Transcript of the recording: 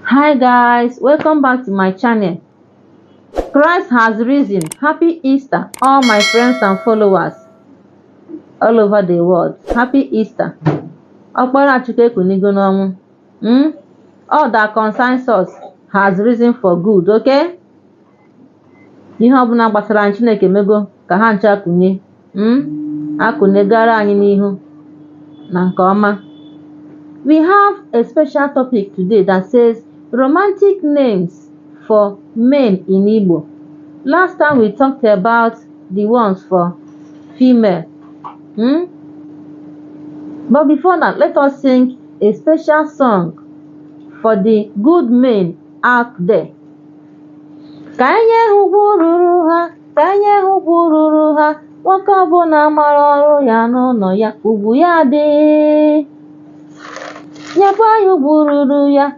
Hi guys, welcome back to my channel. Christ has risen. Happy Easter, all my friends and followers all over the world. Happy Easter. Ọkpara Chukwu ekunigo n'ọnwụ. All that concerns us has risen for good, okay? Ihe ọbụla gbasara anyị, Chineke emego ka ha ncha kunye. Akụnegara anyị n'ihu na nke ọma. We have a special topic today that says romantic names for men in Igbo. Last time we talked about the ones for female. But before that, let us sing a special song for the good men out there. Ka anyị nye ha ugwu ruru ha, ka anyị nye ha ugwu ruru ha, nwoke ọbụla mara ọrụ ya n'ụlọ ya, ugwu ya dị. Nyekwa ya ugwu ruru ya.